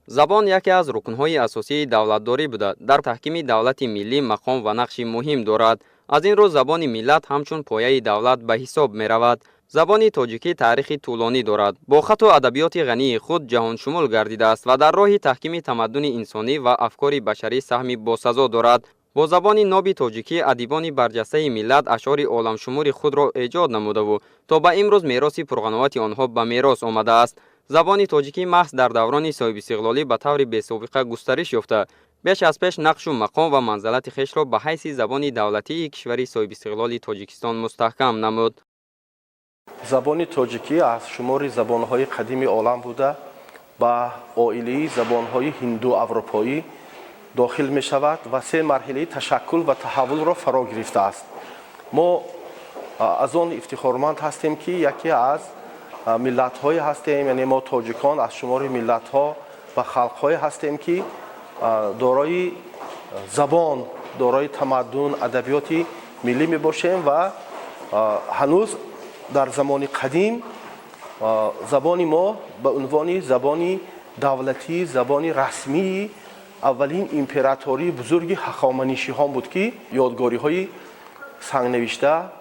Забон яке аз рукнҳои асосии давлатдорӣ буда, дар таҳкими давлати миллӣ мақом ва нақши муҳим дорад. Аз ин рӯ забони миллат ҳамчун пояи давлат ба ҳисоб меравад. Забони тоҷикӣ таърихи тӯлонӣ дорад, бо хату адабиёти ғании худ ҷаҳоншумул гардидааст ва дар роҳи таҳкими тамаддуни инсонӣ ва афкори башарӣ саҳми босазо дорад. Бо забони ноби тоҷикӣ адибони барҷастаи миллат ашъори оламшумури худро эҷод намудаву то ба имрӯз мероси пурғановати онҳо ба мерос омадааст. Забони тоҷикӣ маҳз дар даврони соҳибистиқлолӣ ба таври бесобиқа густариш ёфта, беш аз пеш нақшу мақом ва манзалати хешро ба ҳайси забони давлатии кишвари соҳибистиқлоли Тоҷикистон мустаҳкам намуд. Забони тоҷикӣ аз шумори забонҳои қадими олам буда, ба оилаи забонҳои ҳинду аврупоӣ дохил мешавад ва се марҳилаи ташаккул ва таҳаввулро фаро гирифтааст. Мо аз он ифтихорманд ҳастем, ки яке аз миллатҳое ҳастем, яъне мо тоҷикон аз шумори миллатҳо ва халқҳое ҳастем, ки дорои забон, дорои тамаддун, адабиёти миллӣ мебошем ва ҳанӯз дар замони қадим забони мо ба унвони забони давлатӣ, забони расмии аввалин императории бузурги Ҳахоманишиҳон буд, ки ёдгориҳои сангнавишта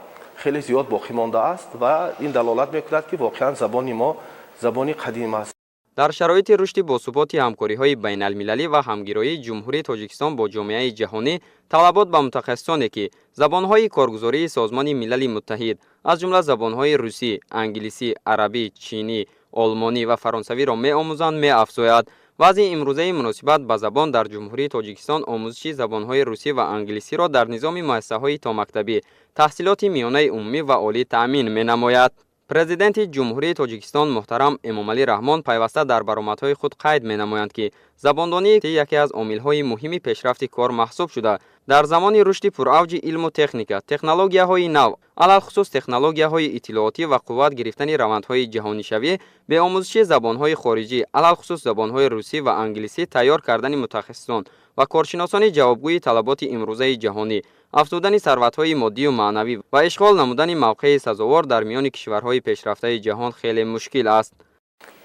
хеле зиёд боқӣ мондааст ва ин далолат мекунад, ки воқеан забони мо забони қадим аст. Дар шароити рушди босуботи ҳамкориҳои байналмилалӣ ва ҳамгироии Ҷумҳурии Тоҷикистон бо ҷомеаи ҷаҳонӣ, талабот ба мутахассисоне, ки забонҳои коргузории Созмони Милали Муттаҳид, аз ҷумла забонҳои русӣ, англисӣ, арабӣ, чинӣ, олмонӣ ва фаронсавиро меомӯзанд, меафзояд. Вазъи имрӯзаи муносибат ба забон дар Ҷумҳурии Тоҷикистон омӯзиши забонҳои русӣ ва англисиро дар низоми муассисаҳои томактабӣ, таҳсилоти миёнаи умумӣ ва олӣ таъмин менамояд. Президенти Ҷумҳурии Тоҷикистон муҳтарам Эмомалӣ Раҳмон пайваста дар баромадҳои худ қайд менамоянд, ки забондонӣ яке аз омилҳои муҳими пешрафти кор маҳсуб шуда, дар замони рушди пуравҷи илму техника, технологияҳои нав, алалхусус технологияҳои иттилоотӣ ва қувват гирифтани равандҳои ҷаҳонишавӣ, бе омӯзиши забонҳои хориҷӣ, алалхусус забонҳои русӣ ва англисӣ, тайёр кардани мутахассисон ва коршиносони ҷавобгӯи талаботи имрӯзаи ҷаҳонӣ, афзудани сарватҳои моддию маънавӣ ва ишғол намудани мавқеи сазовор дар миёни кишварҳои пешрафтаи ҷаҳон хеле мушкил аст.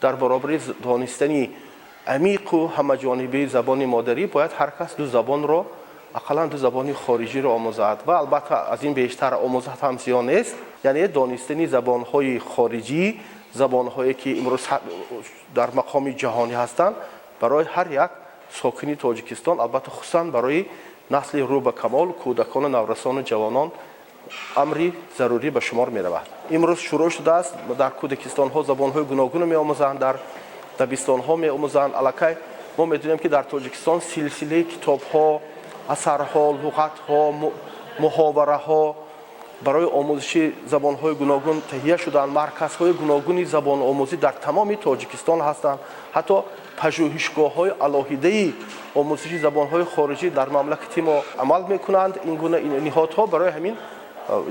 Дар баробари донистани амиқу ҳамаҷонибаи забони модарӣ бояд ҳар кас ду забонро, ақаллан ду забони хориҷиро омӯзад ва албатта аз ин бештар омӯзад ҳам зиён нест. Яъне донистани забонҳои хориҷӣ, забонҳое ки имрӯз дар мақоми ҷаҳонӣ ҳастанд, барои ҳар як сокини Тоҷикистон, албатта хусусан барои насли рӯ ба камол, кӯдакону наврасону ҷавонон, амри зарурӣ ба шумор меравад. Имрӯз шурӯъ шудааст, дар кӯдакистонҳо забонҳои гуногунро меомӯзанд, дар дабистонҳо меомӯзанд. Аллакай мо медонем, ки дар Тоҷикистон силсилаи китобҳо, асарҳо, луғатҳо, муҳовараҳо барои омӯзиши забонҳои гуногун таҳия шуданд. Марказҳои гуногуни забономӯзӣ дар тамоми Тоҷикистон ҳастанд. Ҳатто пажӯҳишгоҳҳои алоҳидаи омӯзиши забонҳои хориҷӣ дар мамлакати мо амал мекунанд. Ин гуна ниҳодҳо, барои ҳамин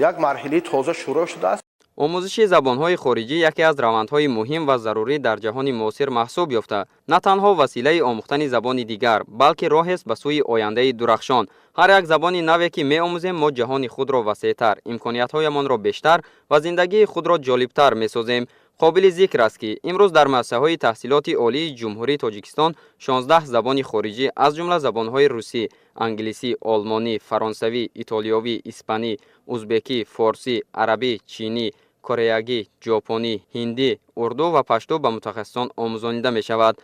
як марҳилаи тоза шурӯъ шудааст. Омӯзиши забонҳои хориҷӣ яке аз равандҳои муҳим ва зарурӣ дар ҷаҳони муосир маҳсуб ёфта, на танҳо василаи омӯхтани забони дигар, балки роҳест ба сӯи ояндаи дурахшон. Ҳар як забони наве, ки меомӯзем, мо ҷаҳони худро васеътар, имкониятҳоямонро бештар ва зиндагии худро ҷолибтар месозем. Қобили зикр аст, ки имрӯз дар муассисаҳои таҳсилоти олии Ҷумҳурии Тоҷикистон 16 забони хориҷӣ, аз ҷумла забонҳои русӣ, англисӣ, олмонӣ, фаронсавӣ, итолиёвӣ, испанӣ, узбекӣ, форсӣ, арабӣ, чинӣ, кореягӣ, ҷопонӣ, ҳиндӣ, урду ва пашту ба мутахассисон омӯзонида мешавад.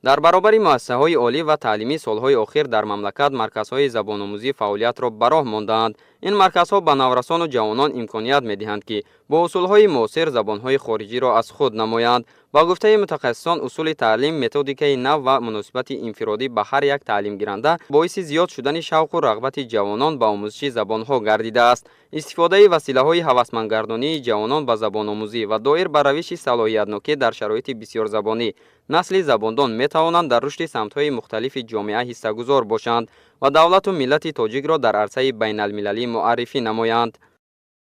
Дар баробари муассисаҳои олӣ ва таълимӣ солҳои охир дар мамлакат марказҳои забономӯзӣ фаъолиятро ба роҳ мондаанд. Ин марказҳо ба наврасону ҷавонон имконият медиҳанд, ки бо усулҳои муосир забонҳои хориҷиро аз худ намоянд. Ба гуфтаи мутахассисон, усули таълим, методикаи нав ва муносибати инфиродӣ ба ҳар як таълимгиранда боиси зиёд шудани шавқу рағбати ҷавонон ба омӯзиши забонҳо гардидааст. Истифодаи василаҳои ҳавасмандгардонии ҷавонон ба забономӯзӣ ва доир ба равиши салоҳиятнокӣ дар шароити бисёрзабонӣ, насли забондон метавонанд дар рушди самтҳои мухталифи ҷомеа ҳиссагузор бошанд ва давлату миллати тоҷикро дар арсаи байналмилалӣ муаррифӣ намоянд.